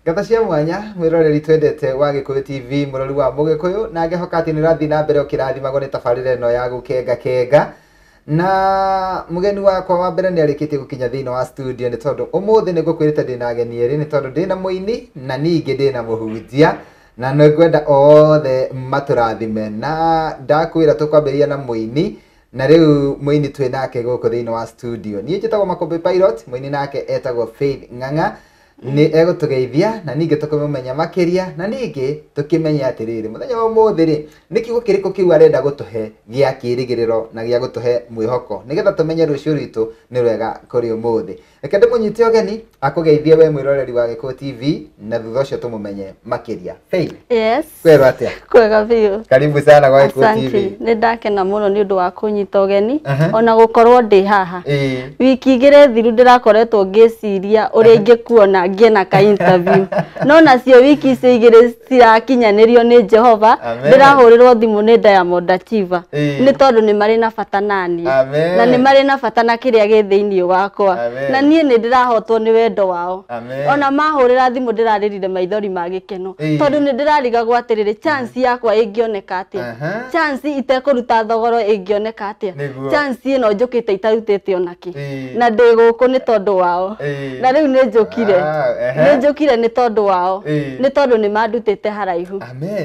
Ngatha cia mwanya mwiroreri twendete wa Gikuyu TV murori wa Mugikuyu na ngehoka ati nĩ na mbere ũkĩrathimagwo nĩ tabarĩra ĩno ya gũkenga kenga. Na mugeni wakwa wa mbere nĩ arĩkĩtie gũkinya thĩinĩ wa studio nĩ tondũ ũmũthĩ nĩ ngũkwĩrĩte ndĩna ageni erĩ nĩ tondũ ndĩna mũini na ningĩ ndĩna mũhunjia na nĩ ngwenda othe matũrathime na ndakwĩra tũkwambĩrĩria na mũini na rĩu mũini twĩ nake gũkũ thĩinĩ wa studio. Niĩ njĩtagwo Makũmbĩ Pilot, mũini nake etagwo Faith Ng'ang'a. Nĩ egũtũgeithia na ningĩ tũkĩmũmenya makĩria na ningĩ tũkĩmenye atĩrĩrĩ mũthenya wa ũmũthĩ rĩ nĩ kiugo kĩrĩkũ kĩu arenda gũtũhe gĩa kĩrĩgĩrĩro na gĩa gũtũhe mwĩhoko nĩgetha tũmenye rũciũ rwitũ nĩ rwega kũrĩ ũmũthĩ. Reke ndĩmũnyite ũgeni akũgeithie we mwĩroreri wa Gĩkũyũ TV na thutha ũcio tũmũmenye makĩria. Faith. Yes. Kwĩrwo atĩa? Kwega biũ. Karibu sana kwa Gĩkũyũ TV. Nĩ ndakena mũno nĩ ũndũ wa kũnyita ũgeni ona gũkorwo ndĩ haha. Wiki igĩrĩ thiru ndĩrakoretwo ngĩciria ũrĩa ingĩkuona ngĩe na ka interview. No nacio wiki icio igĩrĩ cirakinyanĩrio nĩ Jehova. Ndĩrahũrĩrwo thimũ nĩ Diamond Achiever nĩ tondũ nĩ marĩ na bata naniĩ na nĩ marĩ na bata na kĩrĩa gĩ thĩinĩ wakwa na niĩ nĩ ndĩrahotwo nĩ wendo wao. Ona mahũrĩra thimũ ndĩrarĩrire maithori ma gĩkeno tondũ nĩ ndĩrarigagwo atĩrĩrĩ chance yakwa ĩngĩoneka atĩa, chance itekũruta thogoro ĩngĩoneka atĩa, chance ĩno njũkĩte itarutĩte onakĩ na ndĩ gũkũ nĩ tondũ wao na rĩu nĩ njũkire. Nĩ njũkire nĩ tondũ wao nĩ tondũ nĩ mandutĩte haraihu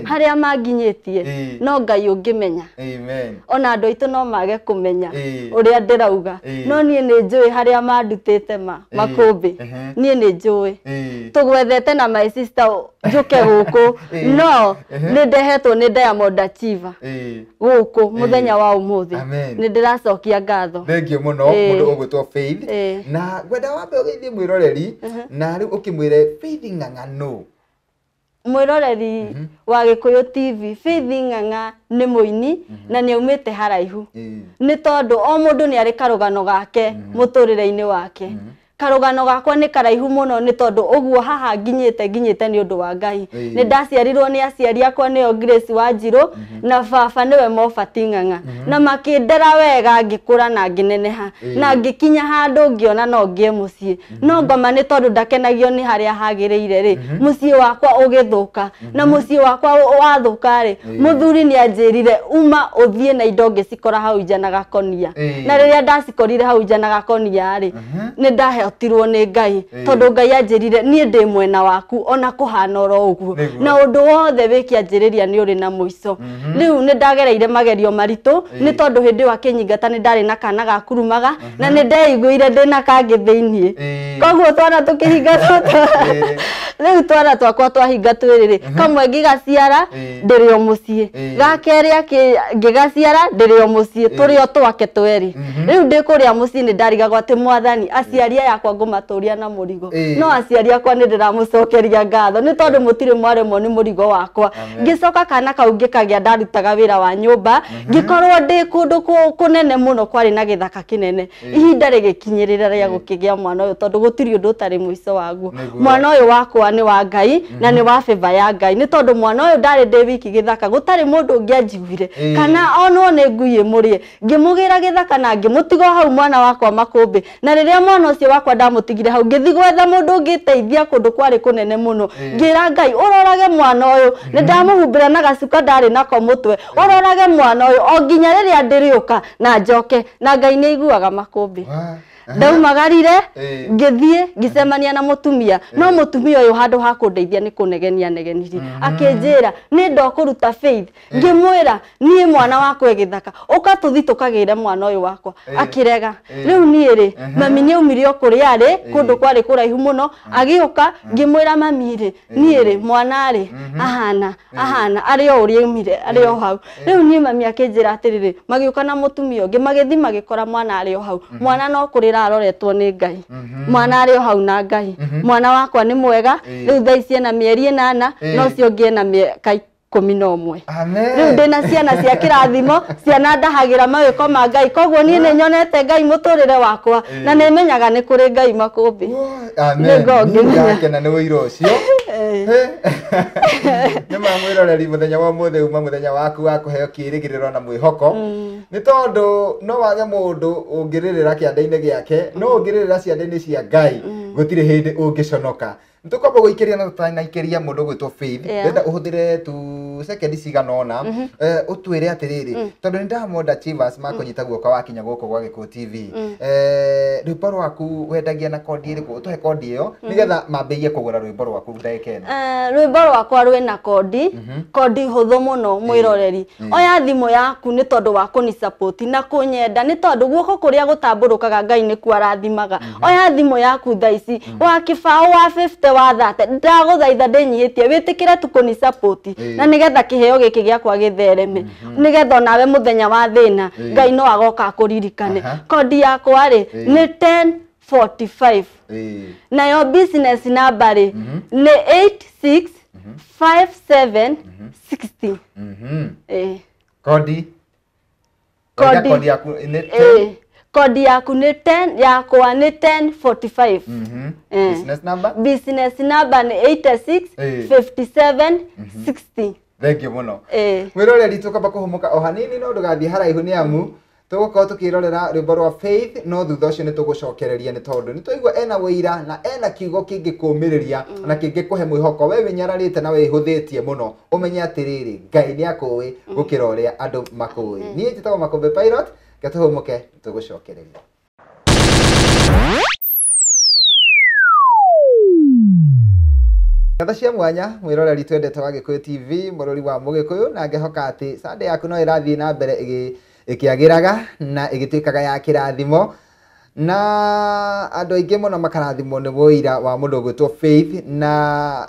harĩa manginyĩtie no Ngai ũngĩmenya. Ona andũ aitũ no mage kũmenya ũrĩa ndĩrauga no niĩ nĩ njũĩ harĩa mandutĩte ma Makũmbĩ. Niĩ nĩ njũĩ tũgwethete na my sister njũke gũkũ no nĩ ndehetwo nĩ Diamond Achiever gũkũ mũthenya wa ũmũthĩ. Nĩ ndĩracokia ngatho. Thengiũ mũno mũndũ ũgwĩtwo Faith na ngwenda wambe ũgeithie mwĩroreri na rĩu ũkĩmwĩre Faith Ng'ang'a nũ. Mwĩroreri wa Gĩkũyũ TV, Faith Ng'ang'a nĩ mũini na nĩ aumĩte haraihu nĩ tondũ o mũndũ nĩ arĩ karũgano gake mũtũrĩre-inĩ wake. Karũgano gakwa nĩ karaihu mũno nĩ tondũ ũguo haha nginyĩte nginyĩte nĩ ũndũ wa Ngai. Nĩ ndaciarirwo nĩ aciari akwa nĩo Grace Wanjirũ na baba nĩwe Mobati Ng'ang'a na makĩndera wega ngĩkũra na ngĩneneha na ngĩkinya handũ ngĩona no ngĩe mũciĩ no ngoma nĩ tondũ ndakenagio nĩ harĩa hagĩrĩire rĩ mũciĩ wakwa ũgĩthũka na mũciĩ wakwa wathũka rĩ mũthuri nĩ anjĩrire uma ũthiĩ na indo ngĩcikora hau nja na gakonia na rĩrĩa ndacikorire hau nja na gakonia rĩ nĩ ndahe tirwo nĩ Ngai tondũ Ngai anjĩrire niĩ ndĩ mwena waku ona kũhana oro ũguo na ũndũ wothe wĩkĩanjĩrĩria nĩ ũrĩ na mũico. Rĩu nĩ ndagereire magerio maritũ nĩ tondũ hĩndĩ ĩyo akĩnyingata nĩ ndarĩ na kana gakurumaga na nĩ ndeiguire ndĩna kangĩ thĩiniĩ koguo twana tũkĩhinga rĩu twana twakwa twahinga twĩrĩ rĩ kamwe ngĩgaciara ndĩrĩ o mũciĩ gakerĩ ngĩgaciara ndĩrĩ o mũciĩ tũrĩ o twake twerĩ. Rĩu ndĩ kũrĩa mũciĩ nĩ ndarigagwo atĩ mwathani aciari aya akwa ngũmatũria na mũrigo no aciari akwa nĩ ndĩramũcokeria ngatho nĩ tondũ mũtirĩ mwaremwo nĩ mũrigo wakwa. Ngĩcoka kana kau ngĩkagĩa ndarutaga wĩra wa nyũmba ngĩkorwo ndĩ kũndũ kũnene mũno kwarĩ na gĩthaka kĩnene ihinda rĩgĩkinyĩrĩra rĩa gũkĩgĩa mwana ũyũ tondũ gũtirĩ ũndũ ũtarĩ mũico waguo. Mwana ũyũ wakwa nĩ wa Ngai na nĩ wa favor ya Ngai nĩ tondũ mwana ũyũ ndarĩ ndĩ wiki gĩthaka gũtarĩ mũndũ ũngĩanjiguire kana onwo nĩ ngui ĩmũrĩe ngĩmũgĩra gĩthaka na ngĩmũtiga hau mwana wakwa Makũmbĩ na rĩrĩa mwana ũcio wakwa ndamutigire hau ngĩthiĩ gwetha mũndũ ũngĩteithia kũndũ kwarĩ kũnene mũno ngĩra Ngai ũrorage mwana ũyũ nĩ ndamũhumbĩra na gacuka ndarĩ nako mũtwe ũrorage mwana ũyũ o nginya rĩrĩa ndĩrĩũka na njoke na Ngai nĩ aiguaga Makũmbĩ. Ndaumagarire ngĩthiĩ ngĩcemania na mũtumia no mũtumia ũyũ handũ ha kũndeithia nĩ kũnegenia negenirie akĩnjĩra nĩ ndokũruta Faith ngĩmwĩra niĩ mwana wakwa gĩthaka ũka tũthi tũkagĩre mwana ũyũ wakwa akĩrega. Rĩu niĩ rĩ mami nĩ aumire o kũrĩa arĩ kũndũ kwarĩ kũraihu mũno agĩũka ngĩmwĩra mami rĩ niĩ rĩ mwana rĩ ahana ahana arĩ o ũrĩa aumire arĩ o hau. Rĩu niĩ mami akĩnjĩra atĩrĩrĩ magĩũka na mũtumia ũngĩ magĩthiĩ magĩkora mwana arĩ o hau mwana no kũrĩra aroretwo nĩ Ngai mwana arĩ o hau na Ngai mwana wakwa nĩ mwega rĩu thaa ici ena mĩeri 8 no ũcio ũngĩ ena mĩaka 11. Rĩu ndĩna ciana cia kĩrathimo ciana ndahagĩra mawĩko ma Ngai koguo niĩ nĩ nyonete Ngai mũtũrĩre wakwa na nĩ menyaga nĩ kũrĩ Ngai Makũmbĩ. Amen. Nĩ nĩ ũira ũcio. Nĩ ma mwĩroreri mũthenya wa ũmũthĩ uma mũthenya waku wa kũheo kĩrĩgĩrĩro na mwĩhoko Nĩ tondũ no wage mũndũ ũngĩrĩrĩra kĩanda-inĩ gĩake, no ũngĩrĩrĩra ciande-inĩ cia Ngai gũtirĩ hĩndĩ ũngĩconoka. Nĩtũkwamba gũikĩria na tũtanaikĩria mũndũ ũgwĩtwo Faith, ndĩrenda ũhũthĩre tu sekendi cigana ũna ũtwĩre atĩrĩrĩ, tondũ nĩ ndamona Chivas makũnyita guoko wakinya gũkũ gwa Gĩkũyũ TV, rwĩmbo rwaku wendagia na kondi ĩrĩkũ? Ũtũhe kondi ĩyo nĩgetha mambĩrĩrie kũgũra rwĩmbo rwaku ndagĩka ĩno. Rwĩmbo rwakwa rwĩna kondi, kondi hũthũ mũno mwĩroreri. Oya thimũ yaku nĩ tondũ wa kũni support na kũnyenda, nĩ tondũ guoko kũrĩa gũtambũrũkaga Ngai nĩkuo arathimaga. Oya thimũ yaku thaa ici, wa kĩbaũ, wa 50, wa 30, ndagũthaitha ndĩnyihĩtie wĩtĩkĩre tu kũni support na nĩgetha kĩheo gĩkĩ gĩakwa gĩthereme, nĩgetha onawe mũthenya wa thĩna Ngai no agoka akũririkane. Kondi yakwa rĩ nĩ 1045, nayo business number rĩ nĩ 865760. Kondi Kondi yaku nĩ 10? Kondi yaku nĩ 10, yakwa nĩ 1045. Business number? Business number nĩ 86 57 60. Thank you mũno. Mwĩroreri, tũkamba kũhũmũka o hanini, no ndũgathiĩ haraihu nĩ amu tũgũkorwo tũkĩrorera rwĩmbo rwa Faith, no thutha ũcio nĩ tũgũcokereria nĩ tondũ nĩ twaigua ena wĩira na ena kiugo kĩngĩkũmĩrĩria na kĩngĩkũhe mwĩhoko. We wĩnyararĩte na wĩhũthĩtie mũno, ũmenye atĩrĩrĩ, Ngai nĩ akũĩ gũkĩra ũrĩa andũ makũĩ. Niĩ njĩtagwo Makũmbĩ Pilot, reke tũhũmũke tũgũcokereria. Ngatho cia mwanya mwĩroreri twendete wa Gĩkũyũ TV, mũrori wa Mũgĩkũyũ, na ngehoka atĩ Sunday yaku no ĩrathiĩ na mbere ĩkĩagĩraga na ĩgĩtuĩkaga ya kĩrathimo, na andũ aingĩ mũno makarathimwo nĩ wũira wa mũndũ ũgwĩtwo Faith. Na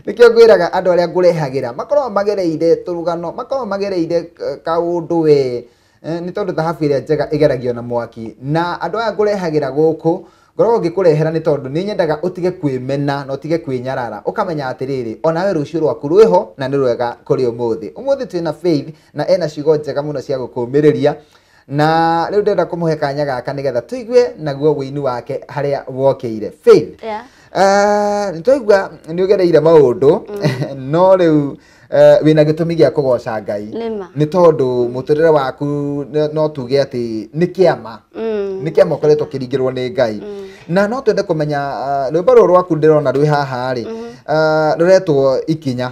nĩkĩo ngwĩraga andũ arĩa ngũrehagĩra makoragwo magereire tũrũgano, makoragwo magereire kaũndũ we, nĩ tondũ thahabu ĩrĩa njega ĩgeragio na mwaki. Na andũ aya ngũrehagĩra gũkũ ngoragwo ngĩkũrehera nĩ tondũ nĩ nyendaga ũtige kwĩmena na ũtige kwĩnyarara, ũkamenya atĩrĩrĩ, onawe rũciũ rwaku rwĩho na nĩ rwega kũrĩ ũmũthĩ. Ũmũthĩ twĩna Faith na ena ciugo njega mũno cia gũkũmĩrĩria, na rĩu ndĩrenda kũmũhe kanya gaka nĩgetha tũigue naguo wũini wake harĩa wokĩire. Faith, nĩ twaigua nĩ ũgereire maũndũ, no rĩu wĩna gĩtũmi gĩa kũgoca Ngai nĩ tondũ mũtũrĩre waku no tuge atĩ nĩ kĩama, nĩ kĩama ũkoretwo ũkĩringĩrwo nĩ Ngai. Na no twende kũmenya rwĩmbo rũrũ rwaku ndĩrona rwĩ haha rĩ, rũretwo Ikinya.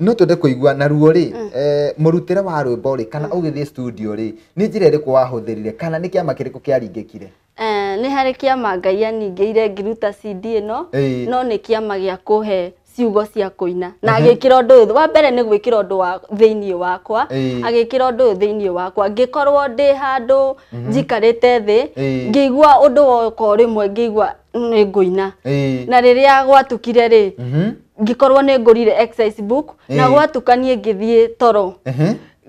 No twende kũigua naruo rĩ, mũrutĩre wa rwĩmbo rĩ, kana ũgĩthiĩ studio rĩ, nĩ njĩra ĩrĩkũ wahũthĩrire, kana nĩ kĩama kĩrĩkũ kĩaringĩkire? Nĩ harĩ kĩama Ngai aningĩire ngĩruta CD ĩno, no nĩ kĩama gĩa kũhe ciugo cia kũina na agĩkĩra ũndũ ũyũ wa mbere nĩ gwĩkĩra ũndũ wa thĩinĩ wakwa, agĩkĩra ũndũ ũyũ thĩinĩ wakwa, ngĩkorwo ndĩ handũ njikarĩte thĩ, ngĩigua ũndũ woka o rĩmwe, ngĩigua nĩ ngũina. Na rĩrĩa gwatukire rĩ, ngĩkorwo nĩ ngũrire exercise book, na gwatuka niĩ ngĩthiĩ toro,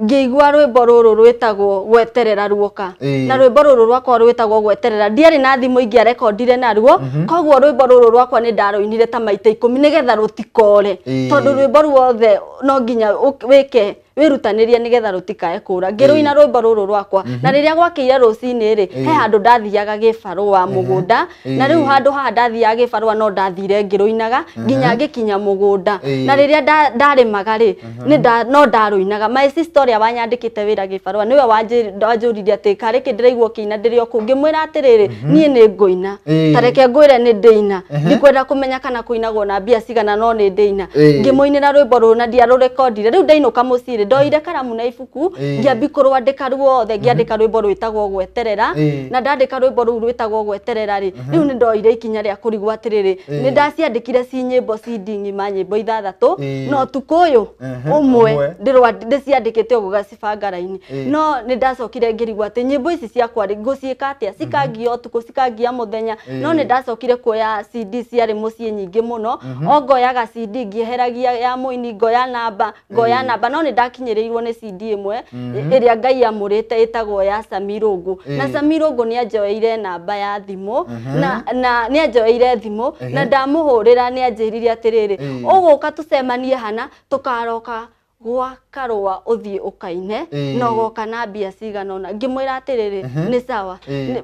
ngĩigua rwĩmbo rũrũ rwĩtagwo Gweterera ruoka. Na rwĩmbo rũrũ rwakwa rwĩtagwo Gweterera, ndiarĩ na thimũ ingĩarekondire naruo, koguo rwĩmbo rũrũ rwakwa nĩ ndarũinire ta maita 10 nĩgetha rũtikore, tondũ rwĩmbo ruothe no nginya wĩke wĩrutanĩrie nĩgetha rũtikae kũra. Ngĩrũina rwĩmbo rũrũ rwakwa, na rĩrĩa gwakĩire rũcinĩ rĩ, he handũ ndathiaga gĩbarũa mũgũnda, na rĩu handũ haha ndathiaga gĩbarũa no ndathire ngĩrũinaga nginya ngĩkinya mũgũnda. Na rĩrĩa ndarĩmaga rĩ, no ndarũinaga. My sister ũrĩa wanyandĩkĩte wĩra gĩbarũa nĩwe wanjũririe atĩ karĩ kĩ ndĩraigua ũkĩina ndĩrĩ o kũu, ngĩmwĩra atĩrĩrĩ, niĩ nĩ ngũina, ta reke ngwĩre nĩ ndĩina, ndikwenda kũmenya kana kũinagwo na mbia cigana, no nĩ ndĩina. Ngĩmũinĩra rwĩmbo rũrũ na ndiarũrekondire. Rĩu ndainũka mũciĩ ndoire karamu na ibuku, ngĩambi kũrwandĩka ruothe, ngĩandĩka rwĩmbo rwĩtagwo Gweterera. Na ndandĩka rwĩmbo rũu rwĩtagwo Gweterera rĩ, rĩu nĩ ndoire ikinya rĩa kũrigwo atĩrĩrĩ, nĩ ndaciandĩkire ci nyĩmbo ci ng'ima nyĩmbo 6, no ũtukũ ũyũ ũmwe ndĩciandĩkĩte ũguo gacibanga raini. No nĩ ndacokire ngĩrigwo atĩ nyĩmbo ici ciakwa rĩ, ngũciĩka atĩa, cikangia ũtukũ, cikangia mũthenya. No nĩ ndacokire kuoya CD ciarĩ mũciĩ nyingĩ mũno, o ngoyaga CD ngĩeheragia ya mũini, ngoya namba, ngoya namba, no nĩ ndakinyĩrĩirwo nĩ CD ĩmwe ĩrĩa Ngai amũrĩte ĩtagwo ya Sami Rũngũ. Na Sami Rũngũ nĩ anjoeire namba ya thimũ, na nĩ anjoeire thimũ, na ndamũhũrĩra nĩ anjĩrire atĩrĩrĩ, ũgũka tũcemanie hana, tũkaroka Gwa Karũa ũthiĩ ũkaine na ũgoka na mbia cigana ũna. Ngĩmwĩra atĩrĩrĩ, nĩ sawa.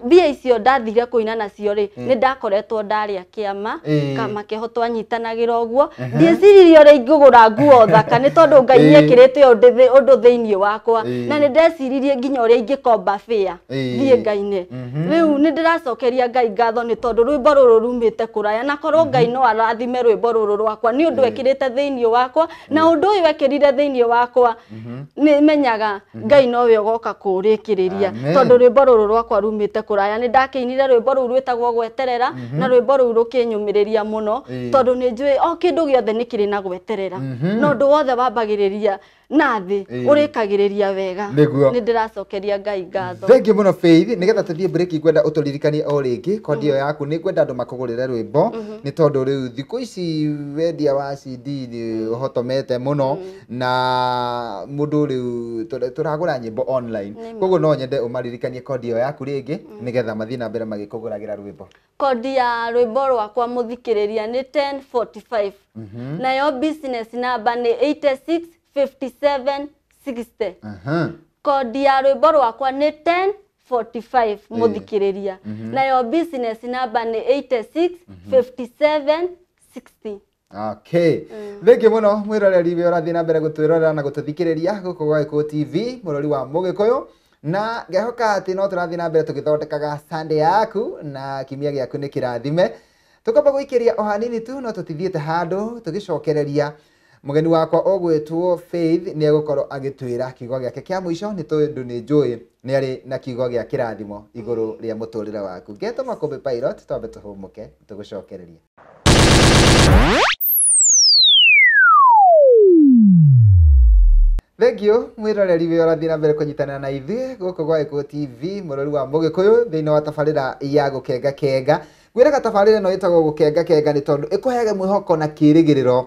Mbia icio ndathire kũina nacio rĩ, nĩ ndakoretwo ndarĩa kĩama, kama kĩho twanyitanagĩra ũguo. Ndieciririe ũrĩa ingĩgũra nguo thaka nĩ tondũ Ngai nĩekĩrĩte ũndũ thĩinĩ wakwa, na nĩ ndeciririe nginya ũrĩa ingĩkomba bĩa thiĩ ngaine. Rĩu nĩ ndĩracokeria Ngai ngatho nĩ tondũ rwĩmbo rũrũ rumĩte kũraya, na korwo Ngai no arathime rwĩmbo rũrũ rwakwa nĩ ũndũ ekĩrĩte thĩinĩ wakwa, na ũndũ ũyũ ekĩrire thĩinĩ wakwa nĩ menyaga Ngai nowe ũgoka kũũrĩkĩrĩria, tondũ rwĩmbo rũrũ rwakwa rumĩte kũraya. Nĩ ndakĩinire rwĩmbo rũu rwĩtagwo Gweterera, na rwĩmbo rũu rũkĩnyũmĩrĩria mũno, tondũ nĩ njũĩ o kĩndũ gĩothe nĩ kĩrĩ na gweterera, na ũndũ wothe wambagĩrĩria na thĩ ũrĩkagĩrĩria wega. Nĩ ndĩracokeria Ngai ngatho. Thank you mũno Faith. Nĩgetha tũthiĩ break ngwenda ũtũririkanie o rĩngĩ kondi ĩyo yaku, nĩ ngwenda andũ makũgũrĩre rwĩmbo, nĩ tondũ rĩu thikũ ici wendia wa CD nĩ ũhotomete mũno, na mũndũ rĩu tũragũra nyĩmbo online, koguo no nyende ũmaririkanie kondi ĩyo yaku rĩngĩ nĩgetha mathiĩ na mbere magĩkũgũragĩra rwĩmbo. Kondi ya rwĩmbo rwakwa mũthikĩrĩria nĩ 1045, nayo business number nĩ 86 57 60. Kondi ya rwĩmbo rwakwa nĩ 1045 mũthikĩrĩria, nayo business number nĩ 86 57 60. Okay. Thank you mũno mwĩroreri we ũrathiĩ na mbere gũtwĩrorera na gũtũthikĩrĩria gũkũ gwa Gĩkũyũ TV, mũrori wa Mũgĩkũyũ, na ngehoka atĩ no tũrathiĩ na mbere tũgĩthondekaga Sunday yaku na kiumia gĩaku nĩ kĩrathime. Tũkamba gũikĩria o hanini tu, no tũtithiĩte handũ, tũgĩcokereria mũgeni wakwa ũgwĩtwo Faith nĩ egũkorwo agĩtwĩra kiugo gĩake kĩa mũico, nĩ tondũ nĩ njũĩ nĩ arĩ na kiugo gĩa kĩrathimo igũrũ rĩa mũtũrĩre waku. Ngetwo Makũmbĩ Pilot, twambe tũhũmũke tũgũcokererie. Thank you mwĩroreri we ũrathiĩ na mbere kũnyitanĩra na ithuĩ gũkũ gwa Gĩkũyũ TV, mũrori wa Mũgĩkũyũ, thĩinĩ wa tabarĩra ya Gũkenga Kenga. Ngwĩraga tabarĩra ĩno ĩtagwo Gũkenga Kenga nĩ tondũ ĩkũheaga mwĩhoko na kĩĩrĩgĩrĩro,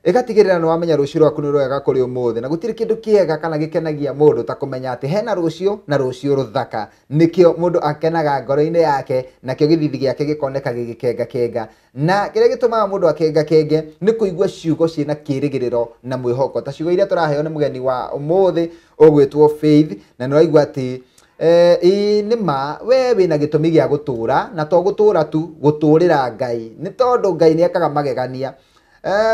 ĩgatigĩrĩra nĩ wamenya rũciũ rwaku nĩ rwega kũrĩ ũmũthĩ, na gũtirĩ kĩndũ kĩega kana gĩkenagia mũndũ ta kũmenya atĩ hena rũciũ na rũciũ rũthaka. Nĩkĩo mũndũ akenaga ngoro-inĩ yake, nakĩo gĩthithi gĩake gĩkoneka gĩgĩkenga kenga. Na kĩrĩa gĩtũmaga mũndũ akenga kenge nĩ kũigua ciugo ciĩna kĩĩrĩgĩrĩro na mwĩhoko, ta ciugo iria tũraheo nĩ mũgeni wa ũmũthĩ ũgwĩtwo Faith, na nĩ ũraigua atĩ ĩĩ nĩ ma we wĩna gĩtũmi gĩa gũtũra, na to gũtũra tu, gũtũrĩra Ngai, nĩ tondũ Ngai nĩ ekaga magegania.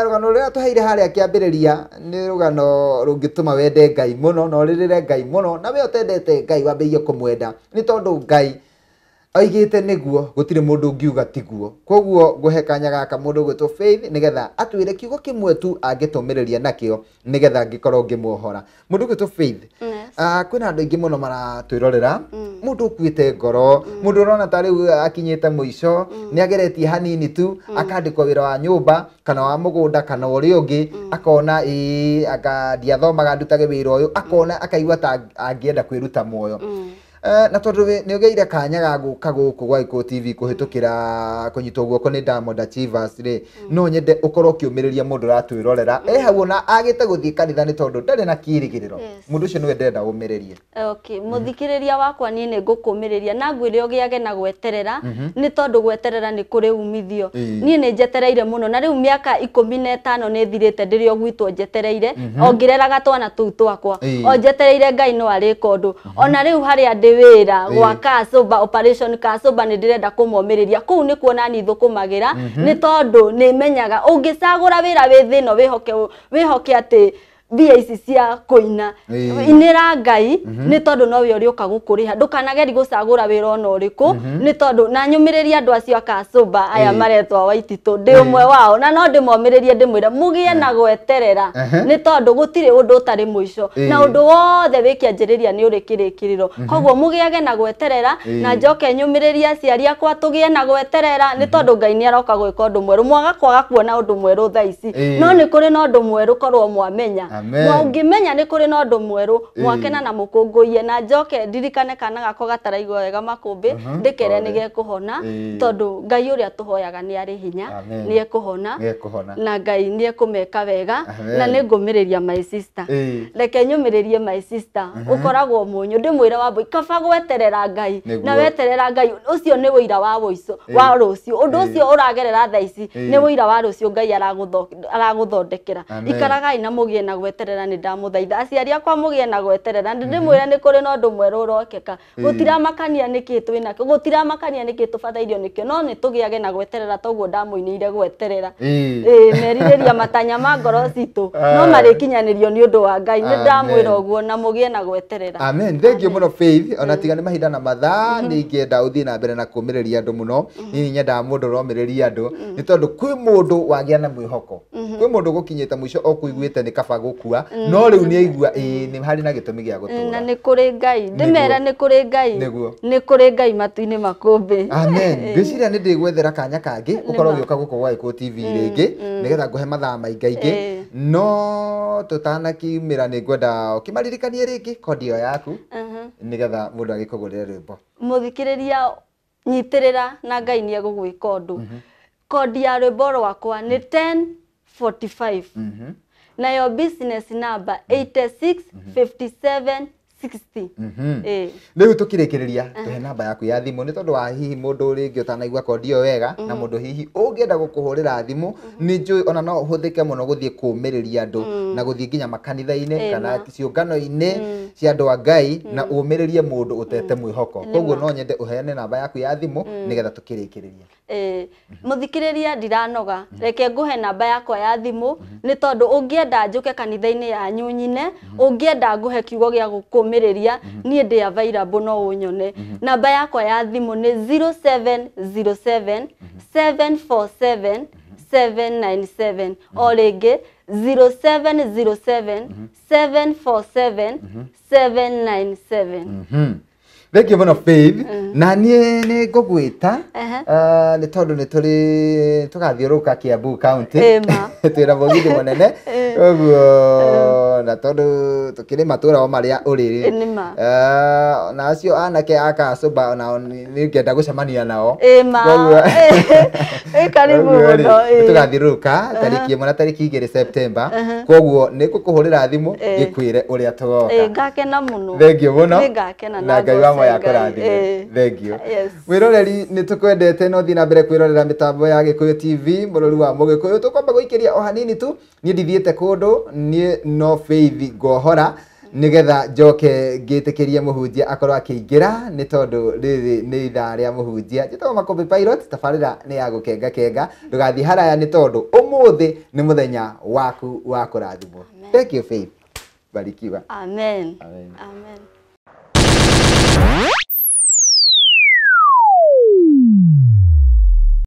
Rũgano rũrĩa tũheire harĩa kĩambĩrĩria nĩ rũgano rũngĩtũma wende Ngai mũno na ũrĩrĩre Ngai mũno, na we ũtendete Ngai wambĩrĩrie kũmwenda, nĩ tondũ Ngai oigĩte nĩguo, gũtirĩ mũndũ ũngiuga tiguo. Koguo ngũhe kanya gaka mũndũ ũgwĩtwo Faith nĩgetha atwĩre kiugo kĩmwe tu angĩtũmĩrĩria nakĩo nĩgetha ngĩkorwo ngĩmuohora. Mũndũ ũgwĩtwo Faith, kwĩna andũ aingĩ mũno maratwĩrorera, mũndũ ũkuĩte ngoro, mũndũ ũrona ta rĩu akinyĩte mũico, nĩ ageretie hanini tu, akandĩkwo wĩra wa nyũmba kana wa mũgũnda kana ũrĩa ũngĩ, akona ĩĩ anga ndiathomaga ndutage wĩra ũyũ, akona akaigua ta angĩenda kwĩruta muoyo. Na tondũ nĩ ũgĩire kanya ga gũka gũkũ gwa Gĩkũyũ TV kũhĩtũkĩra kũnyitwo guoko nĩ Diamond Achievers rĩ, no nyende ũkorwo ũkĩũmĩrĩria mũndũ ũratwĩrorera e hau ona agĩte gũthiĩ kanitha nĩ tondũ ndarĩ na kĩĩrĩgĩrĩro. Mũndũ ũcio nĩwe ndĩrenda ũmĩrĩrie. Okay, mũthikĩrĩria wakwa niĩ nĩ ngũkũmĩrĩria na ngwĩre ũgĩage na gweterera, nĩ tondũ gweterera nĩ kũrĩ umithio. Niĩ nĩ njetereire mũno, na rĩu mĩaka 15 nĩ thirĩte ndĩrĩ o gwitũ njetereire, o ngĩreraga twana tũu twakwa, o njetereire Ngai no arĩka ũndũ. Ona rĩu harĩa ndĩ wĩra gwa Kasũmba, operation Kasũmba, nĩ ndĩrenda kũmomĩrĩria kũu nĩ kuona ni thũkũmagĩra, nĩ tondũ nĩ menyaga ũngĩcagũra wĩra wĩ thĩ ĩno wĩhoke atĩ mbia ici cia kũina inĩra Ngai, nĩ tondũ nowe ũrĩũka gũkũrĩha. Ndũkanageri gũcagũra wĩra ona ũrĩkũ, nĩ tondũ na nyũmĩrĩrie andũ acio a Kasũmba aya maretwo Waititũ, ndĩ ũmwe wao, na no ndĩmomĩrĩrie ndĩmwĩre mũgĩe na gweterera, nĩ tondũ gũtirĩ ũndũ ũtarĩ mũico, na ũndũ wothe wĩ kĩanjĩrĩria nĩ ũrĩ kĩrĩkĩrĩro. Koguo mũgĩage na gweterera, na njoke nyũmĩrĩrie aciari akwa tũgĩe na gweterera, nĩ tondũ Ngai nĩ aroka gwĩka ũndũ mwerũ. Mwaga kwaga kuona ũndũ mwerũ thaa ici, no nĩ kũrĩ na ũndũ mwerũ korwo mwamenya. Ũngĩmenya nĩ kũrĩ na ũndũ mwerũ, mwakena na mũkũngũiye. Na njoke ndirikane kana gakwa gataraigua wega makũmbĩ, ndĩkere nĩ gekũhona, tondũ Ngai ũrĩa tũhoyaga nĩ arĩ hinya, nĩ ekũhona, na Ngai nĩ ekũmeka wega. Na nĩ ngũmĩrĩria my sister, reke nyũmĩrĩrie my sister, ũkoragwo mũnyũ, ndĩmwĩre Wambũi, kaba gweterera Ngai, na weterera Ngai ũcio nĩ ũira wa ũico wa rũciũ. Ũndũ ũcio ũragerera thaa ici nĩ ũira wa rũciũ Ngai aragũthondekera. Ikaragai na mũgĩe na gweterera. gweterera nĩ ndamũthaitha aciari akwa mũgĩe na gweterera ndĩmwĩre nĩ kũrĩ na ũndũ mwerũ ũrokeka gũtiramakania nĩkĩ twĩnakĩo gũtiramakania nĩkĩ tũbatairio nĩkĩo no nĩ tũgĩage na gweterera toguo ndamũinĩire gweterera merirĩria matanya ma ngoro citũ no marĩkinyanĩrio nĩ ũndũ wa Ngai nĩ ndamwĩra ũguo na mũgĩe na gweterera. Amen. Thank you mũno Faith ona tiga nĩ mahinda na mathaa nĩ ingĩenda ũthiĩ na mbere na kũmĩrĩria andũ mũno niĩ nyendaga mũndũ ũromĩrĩria andũ nĩ tondũ kwĩ mũndũ wagĩa na mwĩhoko kwĩ mũndũ gũkinyĩte mũico okũiguĩte nĩ kaba gũkua no rĩu nĩ aigua ĩĩ nĩ harĩ na gĩtũmi gĩa gũtũra na nĩ kũrĩ Ngai ndĩmere nĩ kũrĩ Ngai nĩ kũrĩ Ngai matu-inĩ makũmbĩ. Amen. Ngwĩciria nĩ ndĩgwethera kanya kangĩ ũkorwo ũgĩũka gũkũ gwa Gĩkũyũ TV rĩngĩ nĩgetha ngũhe mathaa maingaingĩ no tũtanakiumĩra nĩ ngwenda ũkĩmaririkanie rĩngĩ kondi ĩyo yaku nĩgetha mũndũ agĩkũgũrĩre rwĩmbo. Mũthikĩrĩria nyitĩrĩra na Ngai nĩ egũgwĩka ũndũ. Kondi ya rwĩmbo rwakwa nĩ 1045 nayo business number 8657 60. Rĩu tũkĩrĩkĩrĩria tũhe namba yaku ya thimũ nĩ tondũ wa hihi mũndũ rĩngĩ ũtanaigua kondi ĩyo wega na mũndũ hihi ũngĩenda gũkũhũrĩra thimũ nĩ njũĩ ona no ũhũthĩke mũno gũthiĩ kũũmĩrĩria andũ na gũthiĩ nginya makanitha-inĩ kana ciũngano-inĩ cia andũ a Ngai na ũũmĩrĩrie mũndũ ũtete mwĩhoko koguo no nyende ũheane namba yaku ya thimũ nĩgetha tũkĩrĩkĩrĩrie. Mũthikĩrĩria ndiranoga reke ngũhe namba yakwa ya thimũ nĩ tondũ ũngĩenda njũke kanitha-inĩ yanyu nyine ũngĩenda ngũhe kiugo gĩa gũkũmĩrĩria niĩ ndĩ available no ũnyone. Namba yakwa ya thimũ nĩ 0707 747 797 o rĩngĩ 0707 747 797. Thank you mũno Faith na niĩ nĩ ngũgwĩta nĩ tondũ nĩ tũrĩ tũgathiũrũrũka Kiambu County twĩna mũgithi mũnene ũguo na tondũ tũkĩrĩ matũra o marĩa ũrĩ na acio anake a Kacũmba onao nĩ ngenda gũcemania nao karibu mũno tũgathiũrũrũka tarĩki 1 na tarĩki 2 September koguo nĩ ngũkũhũrĩra thimũ ngĩkwĩre ũrĩa tũgoka. Ngakena mũno. Thank you mũno na Ngai wa moya kũrathime. Thank you. Mwĩroreri nĩ tũkwendete no thiĩ na mbere kwĩrorera mĩtambo ya Gĩkũyũ TV mũrori wa Mũgĩkũyũ tũkwamba gũikĩria o hanini tu niĩ ndithiĩte kũndũ niĩ no Faith ngohora nĩgetha njoke ngĩtĩkĩrie mũhunjia akorwo akĩingĩra nĩ tondũ rĩrĩ nĩ ithaa rĩa mũhunjia. Njĩtagwo Makũmbĩ Pilot tabarĩra nĩ ya gũkenga kenga ndũgathiĩ haraya nĩ tondũ ũmũthĩ nĩ mũthenya waku wa kũrathimwo. Thank you Faith. Barikiwa. Amen. Amen. Amen.